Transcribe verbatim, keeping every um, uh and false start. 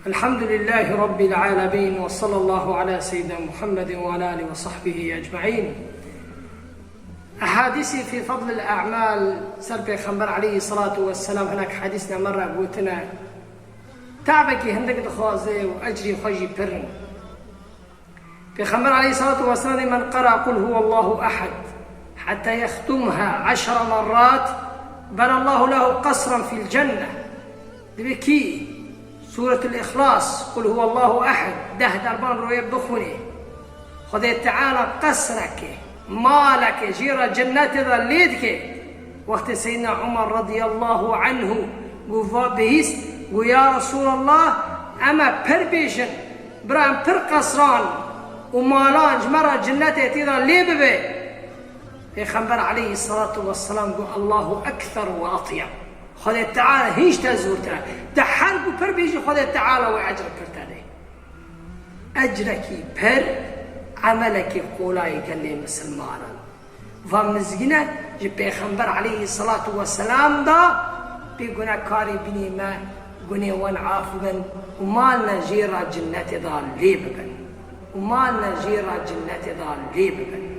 الحمد لله رب العالمين، وصلى الله على سيدنا محمد وعلى آله وصحبه أجمعين. Ehadîsî fî fedlil e'mal, ser Pêxember aleyhisselatu vesselam hinek hedîs ne me re gotine, tevekî hindik dixwaze û ecrî xwe jî pir in. Pêxember aleyhisselatu vesselam dê, "Men qara Kul huwallahu ehad hatta yextumha eşre merrat, bena Allahu lehu qasran fil cenne." Dibê kî Sûretul Îxlas, Kul huwallahu ehad, deh derban royê bixwînê, Xwedê Teala qesreke, maleke jê re cennetê de lê dike. Wextê Seyyidina Umar radiyallahu anhu got, va bihîst, got, "Ya Resulallah, em ê pir bêjin, bira em pir qesran û malan ji me re cennetê tê de lê bibe." Pêxember aleyhisselatu vesselam got, "Allahu ekser ve atyab." Xwedê Teala hîn ji te zûrtir e. Te her ku pir bêjî, Xwedê Teala wê ecr pir te dê. Ecrekî pir, emelekî qolayê gelê misilmanan. Va mizgîne ji Pêxember aleyhisselatu vesselam da pê gunekarê binê me, gunê wan af bin û malne jê re cinnetê da lê bibin. Û malne jê re cinnetê da lê bibin.